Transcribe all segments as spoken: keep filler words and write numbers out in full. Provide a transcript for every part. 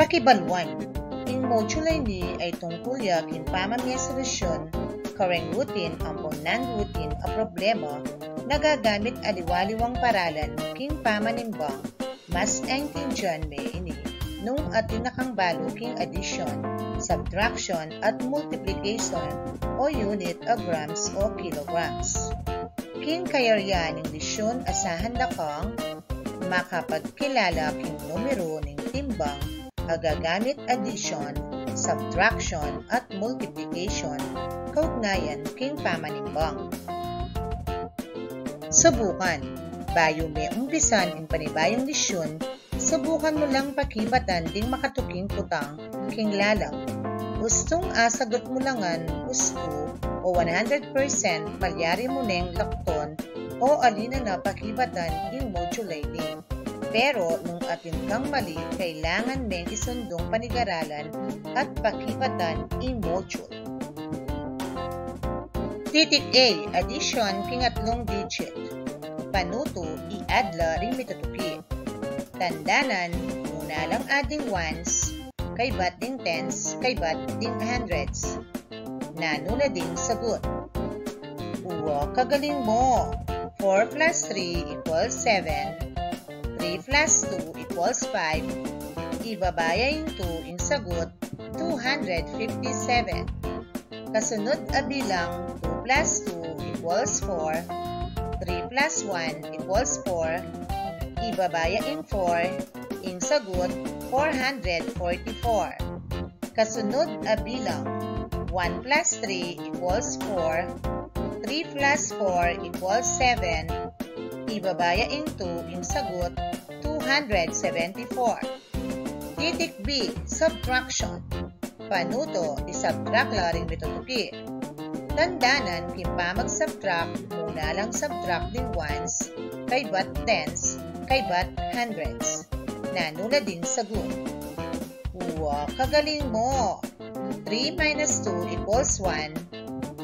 Kibaluan. Ing module a ini ay tungkul ya king pamamie solusyun kareng routine ampong non-routine a problema na gagamit aliwa-liwang paralan king pamanimbang. Mas aintindian me ini nung atin na kang balu king addition, subtraction, at multiplication o unit a grams o kilograms. King kayarian ning lesyun, asahan da kang makapagkilala king numeru ning timbang a gagamit addition, subtraction, at multiplication kaugnayan king pamanimbang. Subukan. Bayu me umpisan ing panibayung lesyun, subukan mu lang pakibatan ding makatuking kutang king lalam. Ustung asagut mu la ngan ustu o one hundred percent, malyari mu neng lakton o alin na pakibatan ing module a ini. Pero nung atin kang mali, kailangan meng isundung panigaralan at pakibatan ing module. Titik A, addition king atlung digit. Panutu, i-add la ring mitutuki. Tandanan, muna lang adding ones, kaybat ding tens, kaybat ding hundreds. Nanu la ding sagut? Uwa, kagaling mo! Four plus three equals seven. Three plus two equals five. Ibaba ya ing two, ing sagut, two hundred fifty-seven. Kasunud a bilang, two plus two equals four. Three plus one equals four. Ibaba ya ing four, ing sagut, four hundred forty-four. Kasunud a bilang, one plus three equals four. Three plus four equals seven. Ibaba ya ing two, ing sagut, two hundred seventy-four. Titik B, subtraction. Panutu, i-subtract la ring mitutuki. Tandanan, king pamag-subtract, muna lang subtract ding ones, kaybat tens, kaybat hundreds. Nanu la ding sagut? Uwa, kagaling mo! Three minus two equals one.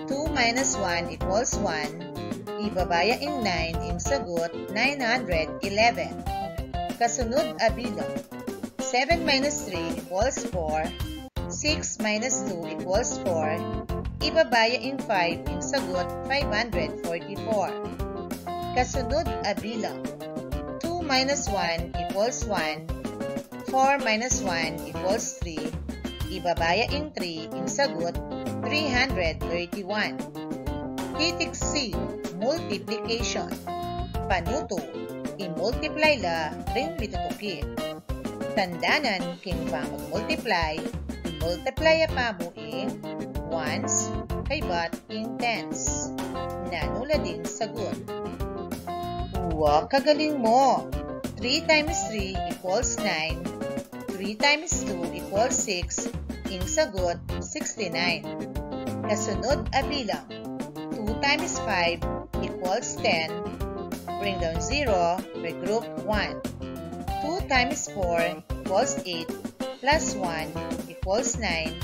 Two minus one equals one. Ibaba ya ing nine, ing sagut, nine hundred eleven. Kasunud a bilang, seven minus three equals four. Six minus two equals four. Ibaba ya ing five, ing sagut, five hundred forty-four. Kasunud a bilang, two minus one equals one. Four minus one equals three. Ibaba ya ing three, ing sagut, three hundred thirty-one. Titik C, multiplication. Panutu, i-multiply la ring mitutuki. Tandanan, king pamag-multiply, i-multiply ya pa mu ing ones, kaybat ing tens. Nanu la ding sagut? Uwa, kagaling mo! Three times three equals nine. Three times two equals six. Ing sagut, sixty-nine. Kasunud a bilang, two times five equals ten. Bring down zero, regroup one. Two times four equals eight. Plus one equals nine.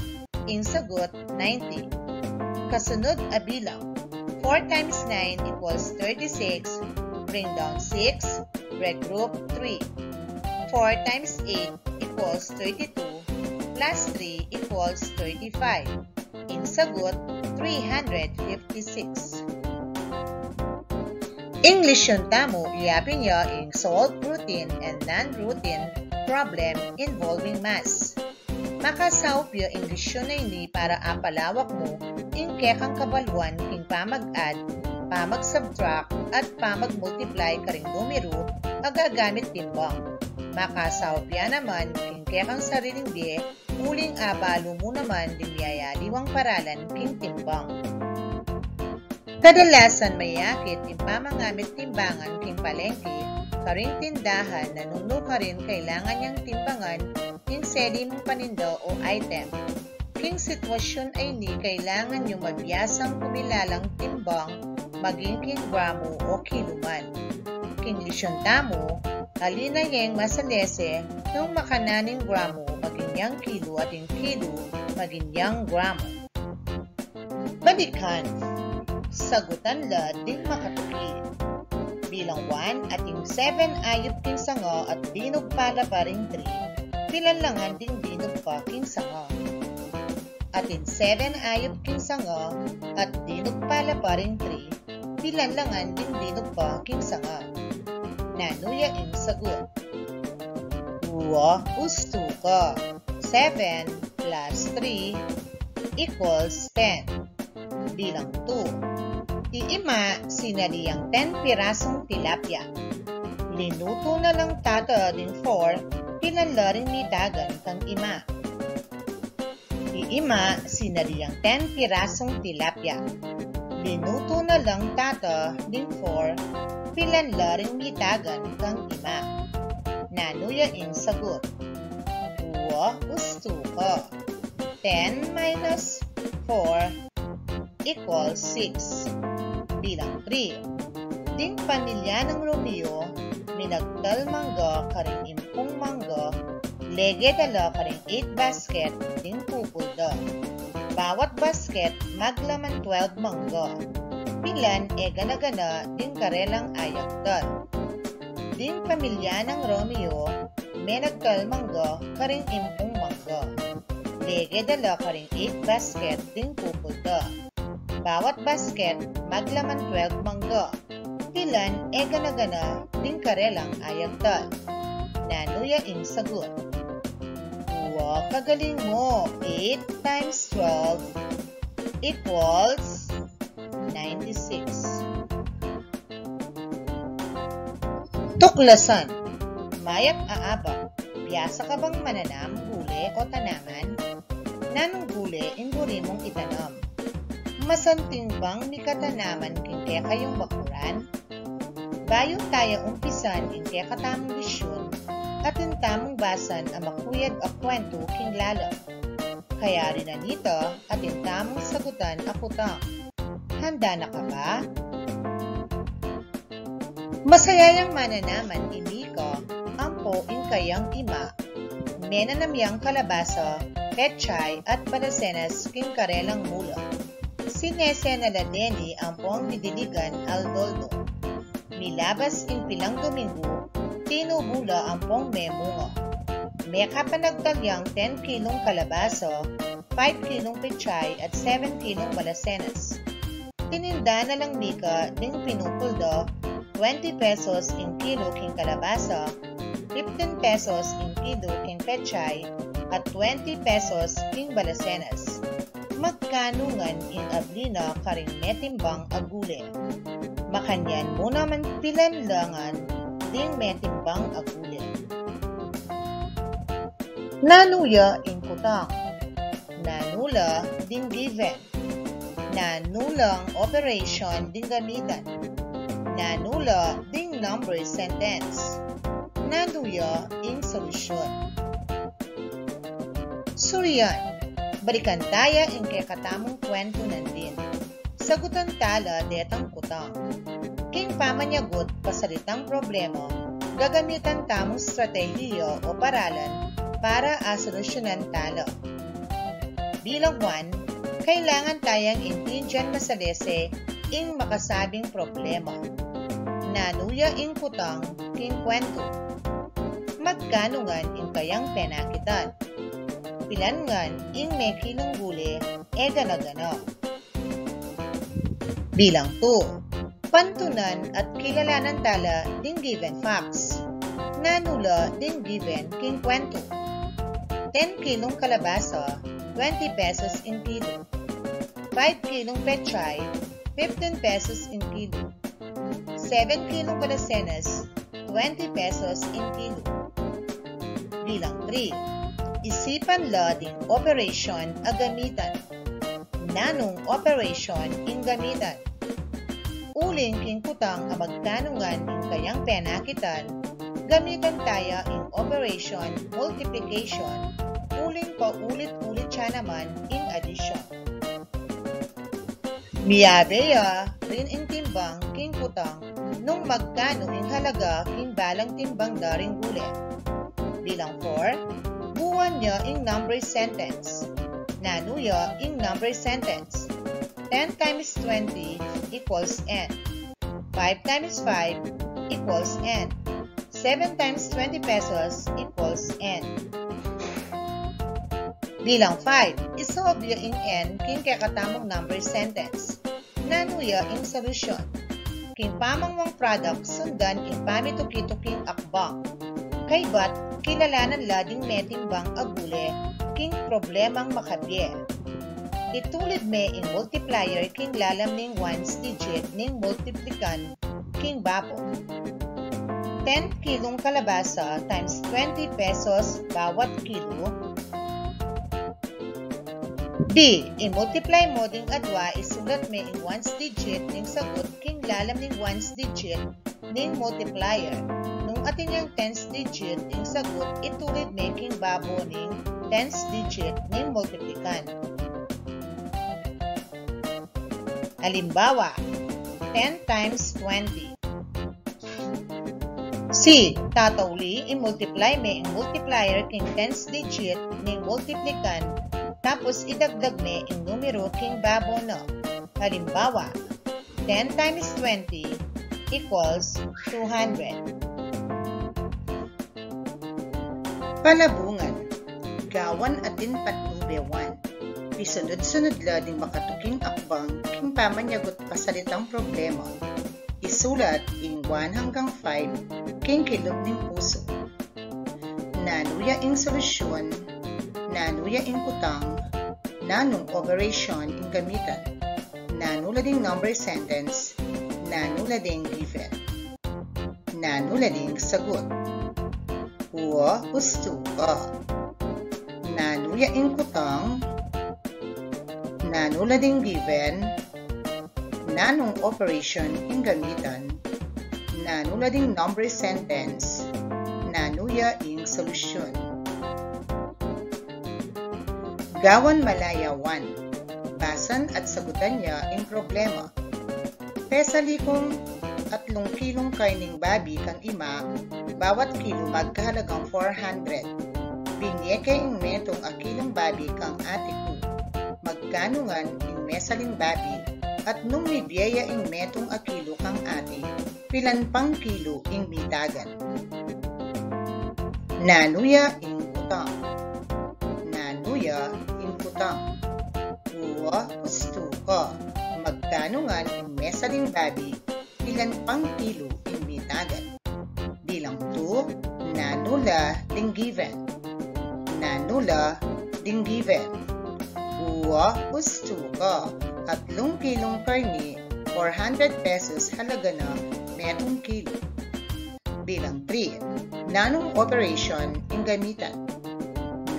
Ing sagut, ninety. Kasunud a bilang, four times nine equals thirty-six. Bring down six, regroup three. Four times eight equals thirty-two. Plus three equals thirty-five. Ing sagut, three hundred fifty-six. Ing lesyun tamu, yapin ya ing solve routine and non-routine problem involving mass. Makasaup ya ing lesyun a ini para apalawak mu ing kekang kabaluan king pamag-add, pamag-subtract, at pamag-multiply karing numeru a gagamit timbang. Makasaup ya naman king kekang sariling bie uling abalu mu naman ding miyayaliwang paralan king timbang. Kadalasan mayakit ing pamangamit timbangan king palengke karing tindahan na nung nukarin kailangan yang timbangan ing seli mung paninda o item. King sitwasyun a ini kailangan yung mabiasang kumilalang timbang maging king gramu o kilu man. King lesyun tamu, ali na yeng masalese nung makananu ing gramu maging yang kilu at ing kilu maging yang gramu. Balikan. Sagutan la ding makatuki. Bilang one at ing seven ayup king sanga at dinugpa la pa ring three. pilan la ngan ding dinugpa king sanga. Atin seven ayup king sanga, at dinugpa la pa ring three, pilan la ngan ding dinugpa king sanga. Nanu ya ing sagut? Wa, ustu ka. Seven plus three equals ten. Bilang two. I ima sinali yang ten pirasung tilapia. Linutu na lang tata ding four, pilan la ring mitagan kang ima? I ima sinali yang ten pirasung tilapia. Linutu na lang tata ding four, pilan la ring mitagan kang ima? Nanu ya ing sagut? Wa, ustu ka. Ten minus four equals six. Bilang three. Ding pamilya nang Romeo, minagtal mangga karing impung mangga, lege da la karing eight basket ding pupul da. Bawat basket maglaman twelve mangga. Pilan e gana-gana ding karelang ayagtal? Ding pamilya nang Romeo, menagtal mangga karing impung mangga, lege da la karing eight basket ding pupul da. Bawat basket maglaman twelve mangga. Pilan e gana-gana ding karelang ayagtal? Nanu ya ing sagut? Wa, kagaling mu. Eight times twelve equals ninety-six. Tuklasan. Mayap a abak, biasa ka bang mananam gule o tanaman? Nanung gule ing buri mung itanam? Masanting bang mika tanaman king kekayung bakuran? Bayu taya umpisan ing kekatamung bisyun, atin tamung basan a makuyad a kwentu king lalam. Kayari na nita, atin tamung sagutan a kutang. Handa na ka ba? Masaya yang mananaman i Mika ampo ing kayang ima. Menanam yang kalabasa, pechay at balasenas king karelang mula. Sinese na la deni ampong didiligan aldoldo. Milabas ing pilang Domingo, tinubu la ampong memunga. Mekapanagtal yang ten kilung kalabasa, five kilung pechay at seven kilung balasenas. Tininda na lang Mika ding pinupul da, twenty pesos ing kilo king kalabasa, fifteen pesos ing kilo king pechay, at twenty pesos king balasenas. Magkanu ngan ing abli na karing metimbang a gule? Makanyan mu naman pilan la ngan ding metimbang a gule? Nanu ya ing kutang? Nanu la ding given? Nanu lang operation ding gamitan? Nanu la ding number sentence? Nanu ya ing solusyun? Surian, balikan taya ing kekatamung kwentu nandin. Sagutan tala detang kutang. King pamanyagut pasalitang problema, gagamitan tamung stratehiya o paralan para asolusyunan tala. Bilang one, kailangan tayang intindian masalese ing makasabing problema. Nanu ya ing kutang king kwentu? Magkanu ngan ing kayang penakitan? Pilan ngan ing mekilung gule e gana-gana? Bilang two, pantunan at kilalanan tala ding given facts. Nanu la ding given king kwentu? Ten kilung kalabasa, twenty pesos ing kilo. Five kilung pechay, fifteen pesos ing kilo. Seven kilung balasenas, twenty pesos ing kilo. Bilang three, isipan la ding operation a gamitan. Nanung operation ing gamitan? Uling king kutang a magkanu ngan ing kayang penakitan, gamitan taya ing operation multiplication, uling paulit-ulit ya naman ing addition. Miyabe ya rin ing timbang king kutang nung magkanu ing halaga king balang timbang da ring gule. Bilang four, buan ya ing number sentence. Nanu ya ing number sentence? Ten times twenty equals N. Five times five equals N. Seven times twenty pesos equals N. Bilang five, isolve ya ing N king kekatamung number sentence. Nanu ya ing solusyun? King pamangmang product, sundan ing pamituki-tuking akbang. Kaybat, kilalanan la ding metimbang agule king problemang makabie. Itulid me ing multiplier king lalam ning ones digit ning multiplikan king babo. Ten kilung kalabasa times twenty pesos bawat kilu. B, i-multiply mo ding adwa, isulat me ing ones digit ning sagut king lalam ning ones digit ning multiplier. Nung atin yang tens digit ing sagut, itulid me king babo ning tens digit ning multiplikan. Halimbawa, ten times twenty. C, tatauli, i-multiply me ing multiplier king tens digit ning multiplikan, tapos idagdag me ing numero king babo na. Halimbawa, ten times twenty equals two hundred. Palabungan, gawan atin patnube one. Pisanud-sanud la ding makatuking akbang king pamanyagut pasalitang problema. Isulat ing one hanggang five king kilub ning pusu. Nanu ya ing solusyun? Nanu ya ing kutang? Nanung operation ing gamitan? Nanu la ding number sentence? Nanu la ding given? Nanu la ding sagut? Wa, ustu ka. Nanu ya ing kutang? Nanu la ding given? Nanung operation ing gamitan? Nanu la ding number sentence? Nanu ya ing solusyun? Gawan malaya one. Basan at sagutan ya ing problema. Pesali kung atlung kilung karning babi kang ima, bawat kilu magkahalagang four hundred. Binye ke ing metung a kilung babi kang ati ku. Magkanu ngan ing mesaling babi, at nung mibye ya ing metung a kilu kang ati, pilan pang kilu ing mitagan? Nanu ya ing kutang? Nanu ya ing kutang? Wa, ustu ka. Magkanu ngan ing mesaling babi, pilan pang kilu ing mitagan? Bilang two, nanu la ding given? Nanu la ding given? Wa, ustu ka. Atlung kilung karni, four hundred pesos halaga na metung kilu. Bilang three, nanung operation ing gamitan?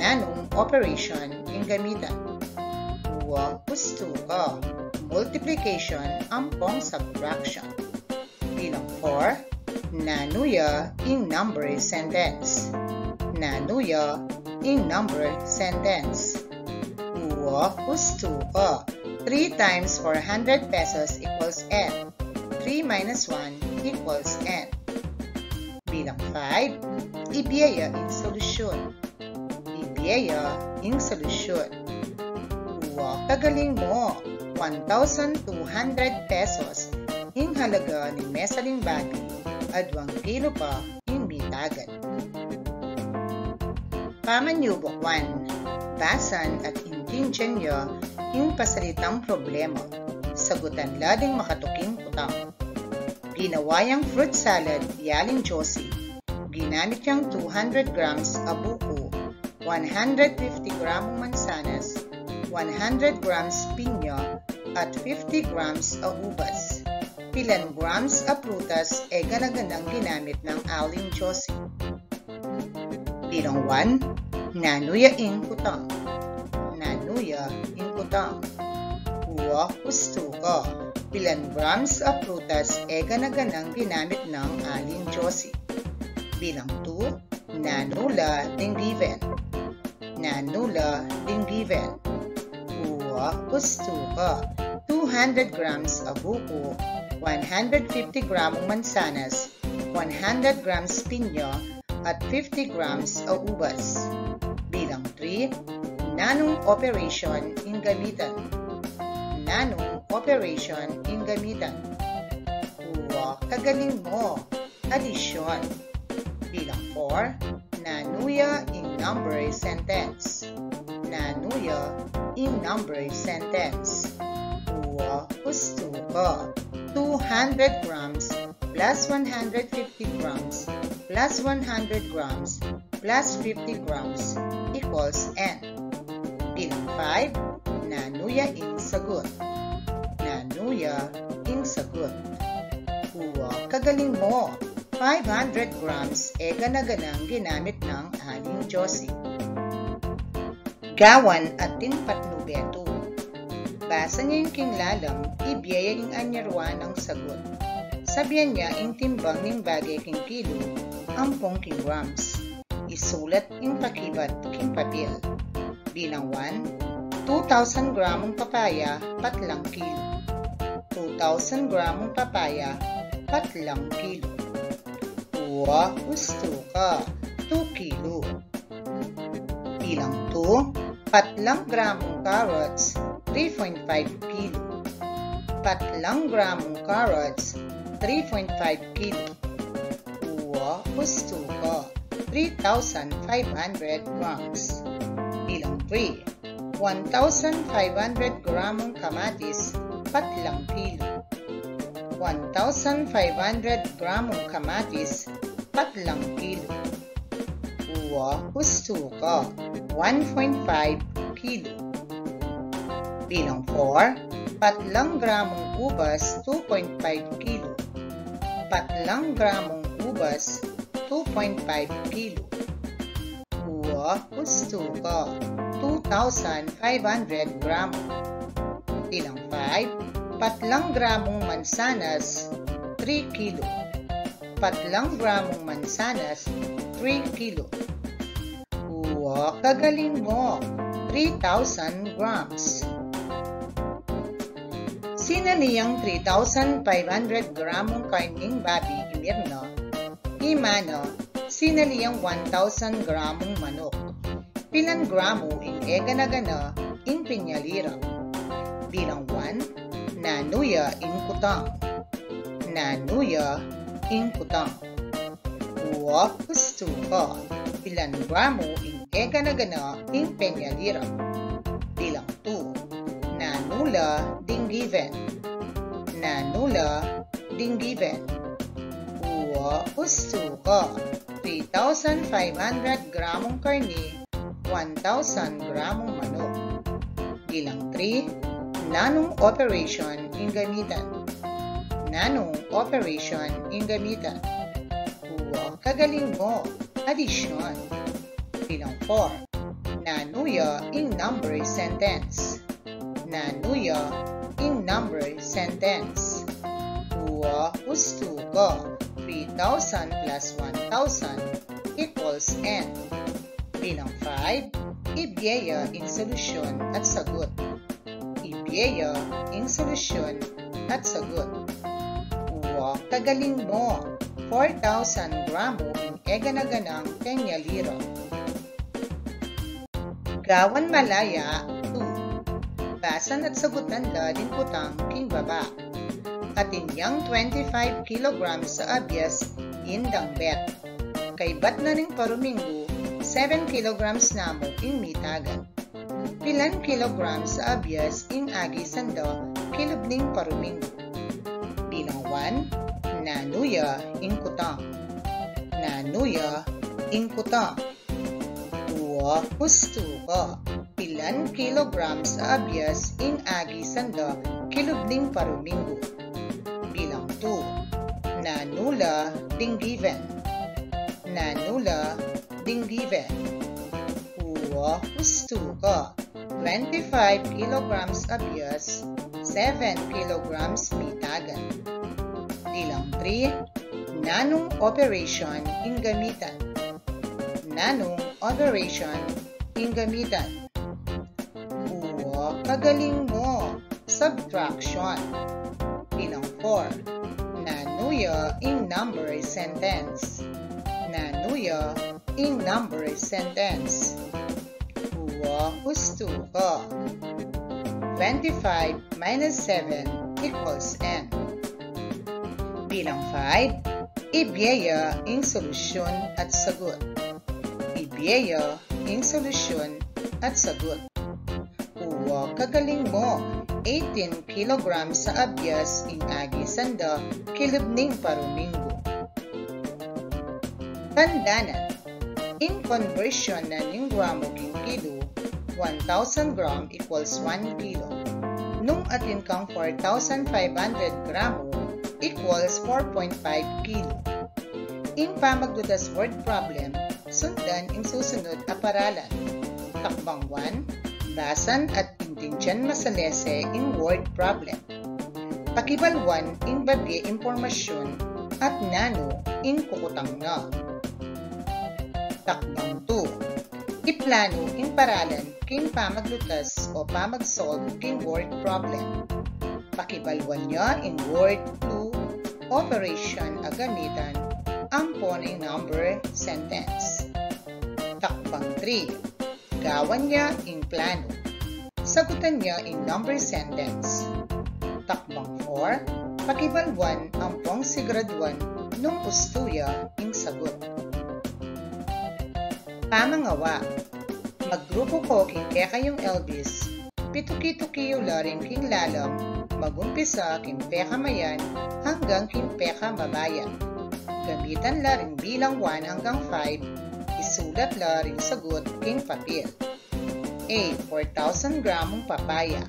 Nanung operation ing gamitan? Wa, ustu ka. Multiplication ampong subtraction. Bilang four, nanu ya ing number sentence? Nanu ya ing number sentence? Wa, ustu ka. Three times four hundred pesos equals N. Three minus one equals N. Bilang five, ibie ya ing solusyun. Ibie ya ing solusyun. Wa, kagaling mo. One thousand two hundred pesos ing halaga ning mesaling babi, adwang kilu pa ing mitagan. Pamanyubuk one. Basan at intindian ya ing pasalitang problema. Sagutan la ding makatuking kutang. Ginawa yang fruit salad i Aling Josie. Ginamit yang two hundred grams a buko, one hundred fifty gramong mansanas, one hundred grams pinya, at fifty grams a ubas. Pilan grams a prutas e gana-ganang ginamit nang Aling Josie? Bilang one, nanu ya ing kutang? Nanu ya ing kutang? Wa, ustu ka. Pilan grams a prutas e gana-ganang ginamit nang Aling Josie? Bilang two, nanu la ding given? Nanu la ding given? Wa, ustu ka. Two hundred grams a buko, one hundred fifty gramong mansanas, one hundred grams pinya, at fifty grams a ubas. Bilang three, nanung operation ing gamitan? Nanung operation ing gamitan? Wa, kagaling mo. Addition. Bilang four, nanu ya ing number sentence? Nanu ya ing number sentence? Uwa, ustu ka. Two hundred grams plus one hundred fifty grams plus one hundred grams plus fifty grams equals N. Bilang five, nanu ya ing sagut? Nanu ya ing sagut? Uwa, kagaling mo. Five hundred grams e gana-ganang ginamit nang Aling Josie. Gawan atin patnu betu. Basa ne ing king lalam, ibie ya ing anyarua nang sagut. Sabian ya ing timbang ning bage king kilu, ampong king grams. Isulat ing pakibat king papil. Bilang one, two thousand gramung papaya, patlang kilu. Two thousand gramung papaya, patlang kilu. Uwa, ustu ka. Two kilu. Bilang two, patlang gramung carrots, three point five kilu. Patlang gramung carrots, three point five kilu. Uwa, ustu ka. Three thousand five hundred grams. Bilang three, one thousand five hundred gramung kamatis, patlang kilu. One thousand five hundred gramung kamatis, patlang kilu. Uwa, ustu ka. One point five kilu. Bilang four, patlang gramung ubas, two point five kilu. Patlang gramung ubas, two point five kilu. Uwa, ustu ka. Two thousand five hundred gram. Bilang five, patlang gramung mansanas, three kilu. Patlang gramung mansanas, three kilu. Uwa, kagaling mo. Three thousand grams. Sinaliang three thousand five hundred gramung karning babi i Mirna, i Mana, sinaliang one thousand gramung manuk. Pilan gramu ing e gana-gana ing penyalira? Bilang one, nanu ya ing kutang? Nanu ya ing kutang? Uwa, ustu ka. Pilan gramu ing e gana-gana ing penyalira? Bilang two, nanu la ding given? Nanu la ding given? Uwa, ustu ka. Three thousand five hundred gramung karni, one thousand gramung manuk. Bilang three, nanung operation ing gamitan? Nanung operation ing gamitan? Uwa, kagaling mo. Addition. Bilang four, nanu ya ing number sentence? Nanu ya ing number sentence? Uwa, ustu ka. Three thousand plus one thousand equals N. Bilang five, ibie ya ing solusyon at sagut. Ibie ya ing solusyon at sagut. Uwa, kagaling mo. Four thousand gramu ing e gana-ganang penyalira. Gawan malaya two. Basan at sagutan la ding kutang king baba. Atin yang twenty-five kilograms a abias ing dangbet. Kaybat na ning paruminggu, seven kilograms namu ing mitagan. Pilan kilograms a abias ing agisan da kilub ning paruminggu? Bilang one, nanu ya ing kutang? Nanu ya ing kutang? Uwa, ustu ka. Pilan kilograms a abias ing agisan da kilub ning paruminggu? Bilang two, nanu la ding given? Nanu la ding given? Uwa, ustu ka. Twenty-five kilograms a bias, seven kilograms mitagan. Bilang three, nanung operation ing gamitan? Nanung operation ing gamitan? Uwa, kagaling mo. Subtraction. Bilang four, nanu ya ing number sentence? Nanu ya ing number sentence? Uwa, ustu ka. Twenty-five minus seven equals N. Bilang five, ibie ya ing solusyon at sagut. Ibie ya ing solusyon at sagut. Uwa, kagaling mo! Eighteen kilograms a abyas ing agisan da kilub ning paru minggu. Tandanan, ing conversion na ning gramo king kilu, one thousand gram equals one kilo. Nung atin kang four thousand five hundred gramo equals four point five kilo. Ing pamaglutas word problem, sundan ing susunud a paralan. Takbang one, basan at intindian masalese ing word problem. Pakibaluan ing babie impormasyun at nanu ing kukutang na. Takbang two, iplanu ing paralan king pamaglutas o pamag-solve king word problem. Pakibaluan ya ing word clue, operation a gamitan ampon ing number sentence. Takbang three, gawan ya ing planu. Sagutan ya ing number sentence. Takbang four, pakibaluan ampong siguraduan nung ustu ya ing sagut. Pamangawa, maggrupu ko king kekayung Elvis, pituki-tuki yu la rin king lalam, magumpisa king pekamayan anggang king pekamabayat. Gamitan la ring bilang one anggang five, isulat la ring sagut king papil. A, four thousand gramong papaya.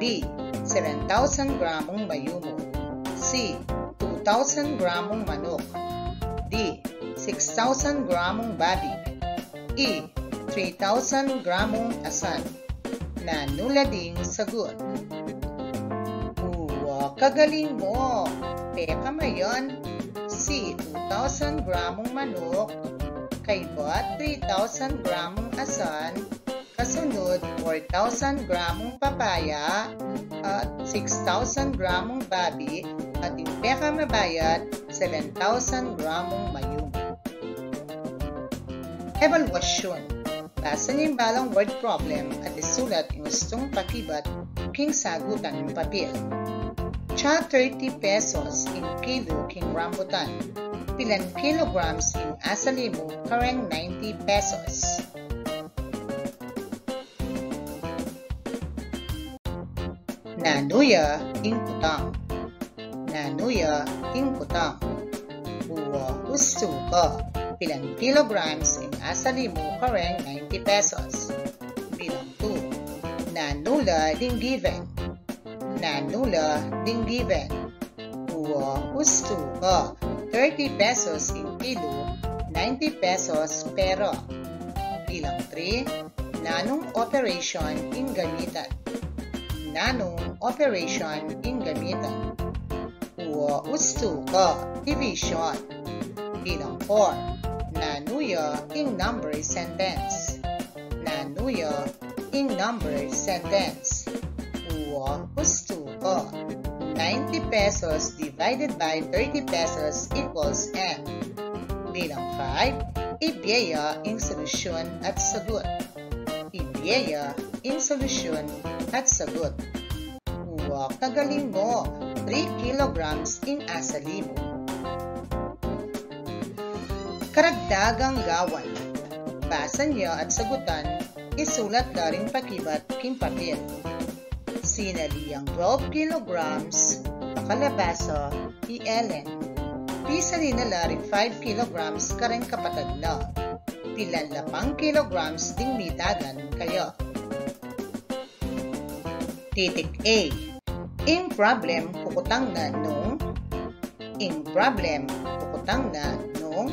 B, seven thousand gramong mayumu. C, two thousand gramong manuk. D, six thousand gramong babi. E, three thousand gramong asan. Nanu la ding sagut? Uwa, kagaling mo! Pekamayan, C, two thousand gramong manuk, kaybat three thousand gramong asan, kasunud four thousand gramong papaya, at six thousand gramong babi, at ing pekamabayat, seven thousand gramong mayumu. Ebalwasyun. Basan ing balang word problem at isulat ing ustung pakibat king sagutan ning papil. Cha thirty pesos ing kilu king rambutan. Pilan kilograms ing asalimu kareng ninety pesos? Nanu ya ing kutang? Nanu ya ing kutang? Uwa, ustu ka. Pilan kilograms ing asalimu kareng ninety pesos? Bilang two. Nanu la ding given? Nanu la ding given? Uwa, ustu ka. Thirty pesos ing kilu, ninety pesos pera. Bilang three, nanung operation ing gamitan? Nanung operation ing gamitan? Uwa, ustu ka. Division. Bilang four, nanu ya ing number sentence? Nanu ya ing number sentence? Uwa, ustu ka. Ninety pesos divided by thirty pesos equals N. Bilang five, ibie ya ing solusyun at sagut. Ibie ya ing solusyun at sagut. Uwa, kagaling mo! Three kilograms ing asalimu. Karagdagang gawan. Basan ya at sagutan, isulat la ring pakibat king papil. Sinaliang twelve kilograms a kalabasa i Ellen. Pisali na la ring five kilograms kareng kapatad na. Pilan la pang kilograms ding mitagan kaya? Titik A. Ing problem kukutang na nung. Ing problem kukutang na nung.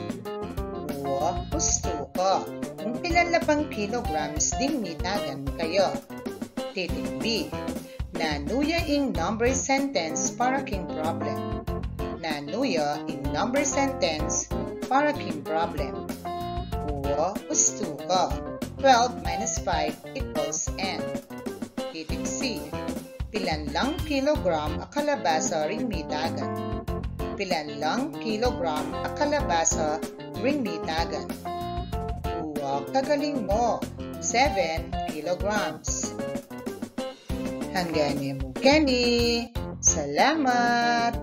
Uwa, ustu ka. Kung pilan la pang kilograms ding mitagan kaya? Titik B. Nanu ya ing number sentence para king problem? Nanu ya ing number sentence para king problem? Uwa, ustu ka. Twelve minus five equals N. Titik C. Pilan lang kilogram a kalabasa ring mitagan? Pilan lang kilogram a kalabasa ring mitagan? Uwa, kagaling mo. Seven kilograms. Hanggan nemu keni. Salamat!